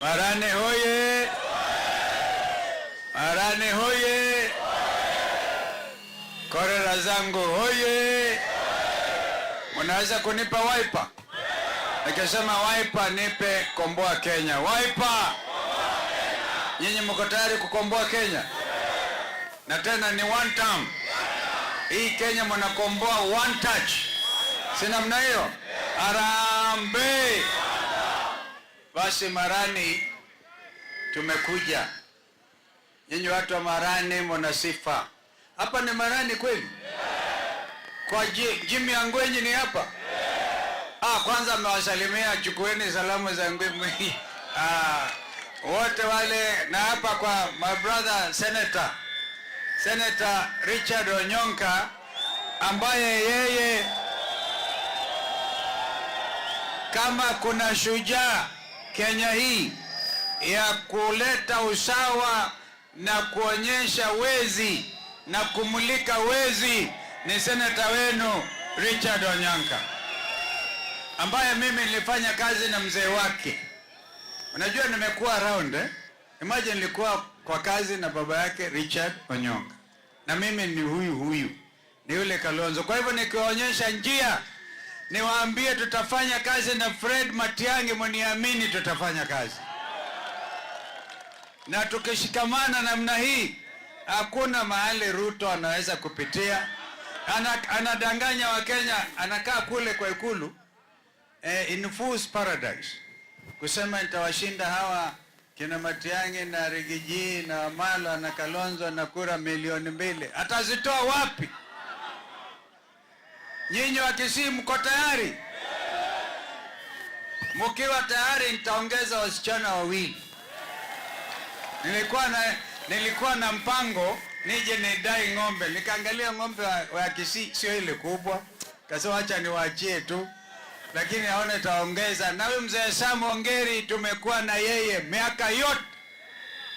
Marani hoye! Marani hoye! Korera zangu hoye! Munaweza kunipa Wiper? Nikisema Wiper nipe komboa Kenya. Wiper! Nyinyi mko tayari kukomboa Kenya? Na tena ni one term. Hii Kenya mnakomboa one touch. Si namna hiyo? Harambee! Basi Marani tumekuja. Nyinyi watu wa Marani mna sifa. Hapa ni Marani kweli? Kwa Jimmy Angwenyi ni hapa? Ah, kwanza amewasalimia, chukueni salamu za Ngwenyi. Ah, wote wale na hapa kwa my brother Senator Richard Onyonka, ambaye yeye kama kuna shujaa Kenya hii ya kuleta usawa na kuonyesha wezi na kumulika wezi ni seneta wenu Richard Onyonka, ambaye mimi nilifanya kazi na mzee wake. Unajua nimekuwa around, eh? Imagine nilikuwa kwa kazi na baba yake Richard Onyonka, na mimi ni huyu huyu, ni yule Kalonzo. Kwa hivyo nikiwaonyesha njia, niwaambie tutafanya kazi na Fred Matiang'i, mniamini tutafanya kazi. Na tukishikamana namna hii, hakuna mahali Ruto anaweza kupitia. Anadanganya Wakenya, anakaa kule kwa ikulu, in fool's paradise, kusema nitawashinda hawa kina Matiang'i na Riggy G na Wamalwa na Kalonzo na kura 2 milioni. Atazitoa wapi? Nyinyi wa Kisii mko tayari? Mkiwa tayari nitaongeza wasichana wawili. Nilikuwa na mpango nije nidai ng'ombe, nikaangalia ng'ombe wa Kisii sio ile kubwa, kasema acha niwaachie tu, lakini naona itaongeza. Na huyu mzee Sam Ongeri tumekuwa na yeye miaka yote.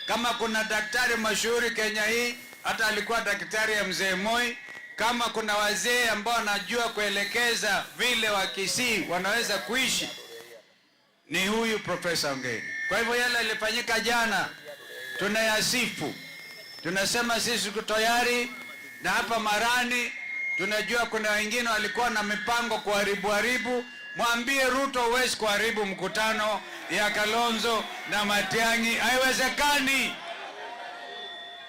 Kama kuna daktari mashuhuri Kenya hii, hata alikuwa daktari ya mzee Moi. Kama kuna wazee ambao wanajua kuelekeza vile wa Kisii wanaweza kuishi, ni huyu Profesa Ongeri. Kwa hivyo yale yalifanyika jana tunayasifu, tunasema sisi tuko tayari, na hapa Marani tunajua kuna wengine walikuwa na mipango kuharibu haribu. Mwambie Ruto huwezi kuharibu mkutano ya Kalonzo na Matiang'i, haiwezekani.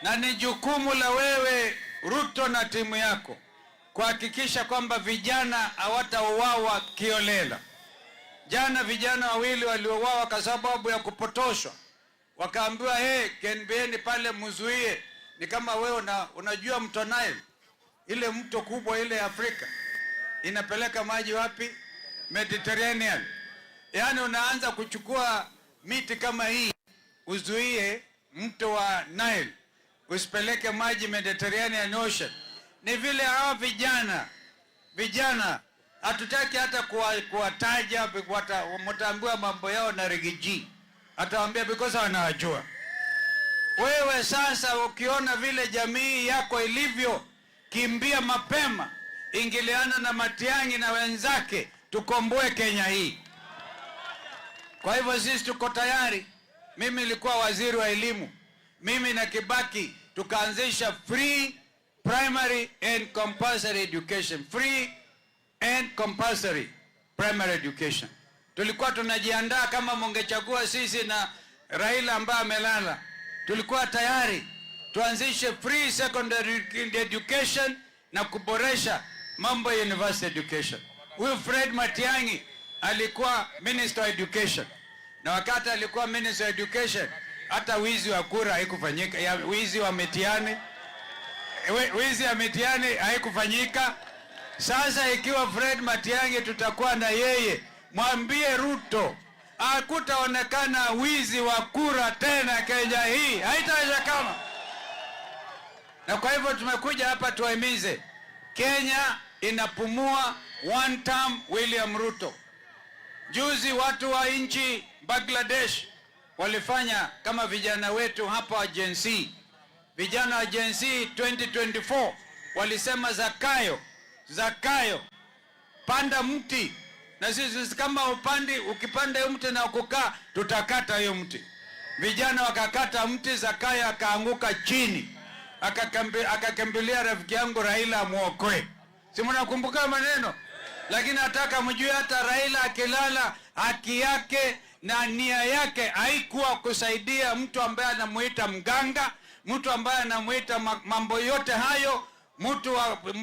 Na ni jukumu la wewe Ruto na timu yako kuhakikisha kwamba vijana hawatauawa kiholela. Jana vijana wawili waliouawa kwa sababu ya kupotoshwa, wakaambiwa, "Hey, kimbieni pale mzuie." Ni kama wewe unajua mto Nile, ile mto kubwa ile Afrika inapeleka maji wapi? Mediterranean. Yaani unaanza kuchukua miti kama hii uzuie mto wa Nile usipeleke maji Mediterranean Ocean. Ni vile hawa vijana hatutaki hata kuwataja, mtaambiwa mambo yao na Riggy G atawaambia because wanawajua. Wewe sasa ukiona vile jamii yako ilivyo, kimbia mapema, ingiliana na Matiang'i na wenzake, tukomboe Kenya hii. Kwa hivyo sisi tuko tayari. Mimi nilikuwa waziri wa elimu, mimi na Kibaki tukaanzisha free primary and compulsory education, free and compulsory primary education. Tulikuwa tunajiandaa kama mungechagua sisi na Raila ambaye amelala, tulikuwa tayari tuanzishe free secondary education na kuboresha mambo ya university education. Huyu Fred Matiang'i alikuwa minister of education, na wakati alikuwa minister of education hata wizi wa kura haikufanyika, ya wizi wa mitihani, wizi ya mitihani haikufanyika. Sasa ikiwa Fred Matiang'i tutakuwa na yeye, mwambie Ruto hakutaonekana wizi wa kura tena Kenya hii, haitawezekana. Na kwa hivyo tumekuja hapa tuwahimize, Kenya inapumua one term William Ruto. Juzi watu wa nchi Bangladesh walifanya kama vijana wetu hapa wa Gen Z. Vijana wa Gen Z 2024 walisema, "Zakayo, Zakayo, panda mti." Na sisi kama upandi, ukipanda hiyo mti na kukaa, tutakata hiyo mti. Vijana wakakata mti, Zakayo akaanguka chini, akakimbilia rafiki yangu Raila amwokoe. Si mnakumbuka maneno? Lakini nataka mjue hata Raila akilala, haki yake na nia yake haikuwa kusaidia mtu ambaye anamuita mganga, mtu ambaye anamuita mambo yote hayo, mtu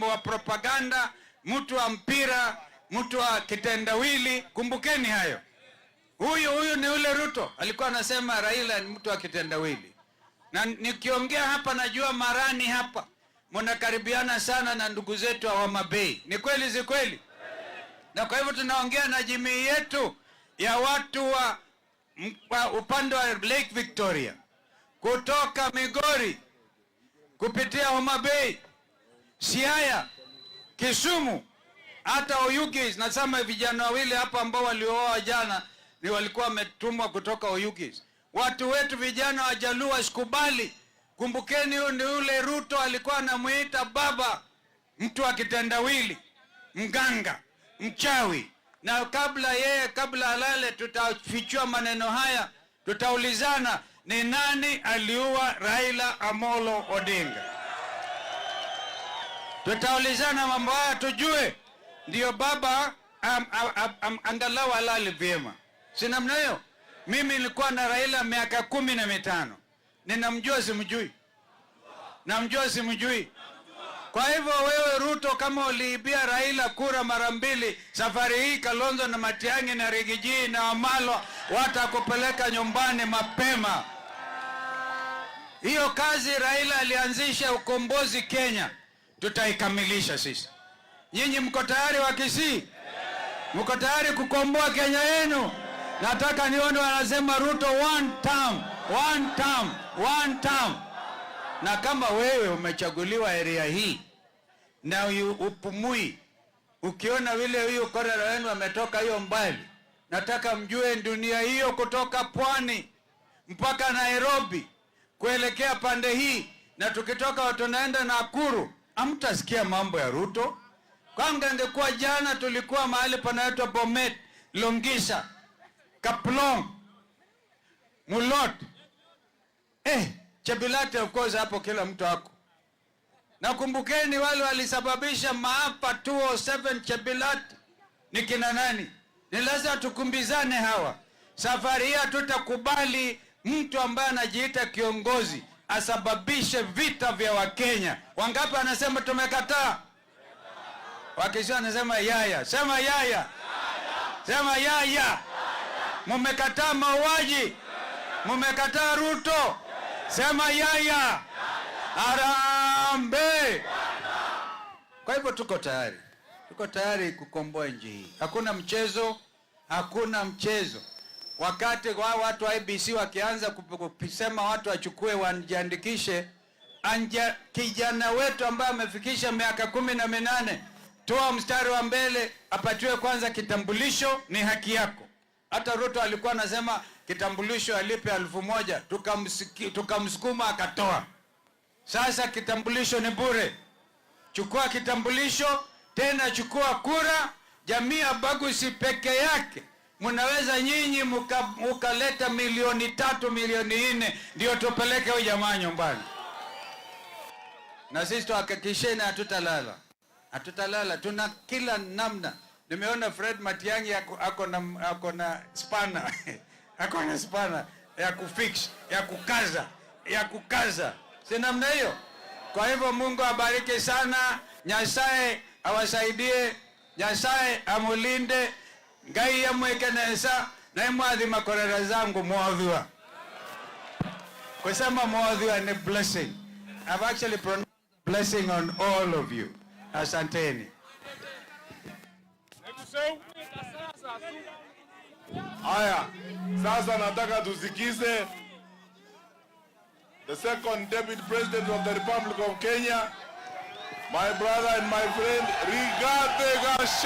wa propaganda, mtu wa mpira, mtu wa kitendawili. Kumbukeni hayo. Huyu ni ule Ruto alikuwa anasema Raila ni mtu wa kitendawili. Na nikiongea hapa najua Marani hapa mnakaribiana sana na ndugu zetu wa Homa Bay. Ni kweli si kweli? Na kwa hivyo tunaongea na jamii yetu ya watu wa upande wa Lake Victoria, kutoka Migori kupitia Homa Bay, Siaya, Kisumu, hata Oyugis. Nasema vijana wawili hapa ambao walioa jana ni walikuwa wametumwa kutoka Oyugis. Watu wetu vijana wa Jaluo wasikubali. Kumbukeni, huyu ni yule Ruto alikuwa anamuita baba, mtu wa kitendawili, mganga, mchawi. Na kabla alale, tutafichua maneno haya, tutaulizana ni nani aliua Raila Amolo Odinga. Tutaulizana mambo haya tujue, ndio baba angalau alale vyema, si namna hiyo? Mimi nilikuwa na Raila miaka 15, ninamjua simjui? Namjua simjui? Kwa hivyo wewe Ruto, kama uliibia Raila kura mara mbili, safari hii Kalonzo na Matiang'i na Riggy G na Wamalwa watakupeleka nyumbani mapema. Hiyo kazi Raila alianzisha ukombozi Kenya, tutaikamilisha sisi. Nyinyi mko tayari wa Kisii? Mko tayari kukomboa Kenya yenu? Nataka nione wanasema Ruto one term, one term, one term. Na kama wewe umechaguliwa area hii na upumui, ukiona vile huyu korera wenu ametoka hiyo mbali, nataka mjue dunia hiyo kutoka pwani mpaka Nairobi kuelekea pande hii, na tukitoka tunaenda Nakuru, hamtasikia mambo ya Ruto. Kwanza ingekuwa jana tulikuwa mahali panaitwa Bomet, Longisa, Kaplong, Mulot, Chebilate of course, hapo kila mtu ako. Na kumbukeni wale walisababisha maafa 207 Chebilate ni kina nani? Ni lazima tukumbizane hawa. Safari hii hatutakubali mtu ambaye anajiita kiongozi asababishe vita vya Wakenya. Wangapi anasema tumekataa? Wakisha anasema yaya, sema yaya, sema yaya. Mumekataa mauaji, mumekataa Ruto, sema yaya. Harambee! Kwa hivyo tuko tayari, tuko tayari kukomboa nchi hii. Hakuna mchezo, hakuna mchezo. Wakati wa watu wa IEBC wakianza kusema watu wachukue wajiandikishe, anja kijana wetu ambaye amefikisha miaka 18, toa mstari wa mbele, apatiwe kwanza kitambulisho, ni haki yako. Hata Ruto alikuwa anasema kitambulisho alipe 1000, tukamsukuma akatoa. Sasa kitambulisho ni bure. Chukua kitambulisho, tena chukua kura. Jamii ya Bagusi peke yake mnaweza nyinyi mukaleta milioni 3, milioni 4, ndio tupeleke huyu jamaa nyumbani. Na sisi tuhakikisheni hatutalala, hatutalala. Tuna kila namna. Nimeona Fred Matiang'i ako na spana ako na spana ya kufix, ya kukaza, ya kukaza, si namna hiyo? Kwa hivyo Mungu abariki sana, Nyasaye awasaidie, Nyasaye amulinde, Ngai amwekenesa na imwathima korera zangu mwothua. Kusema mwothua ni blessing. I've actually pronounced blessing on all of you. Asanteni. Haya, sasa nataka tusikize the second Deputy President of the Republic of Kenya, my brother and my friend Rigathi Gachagua.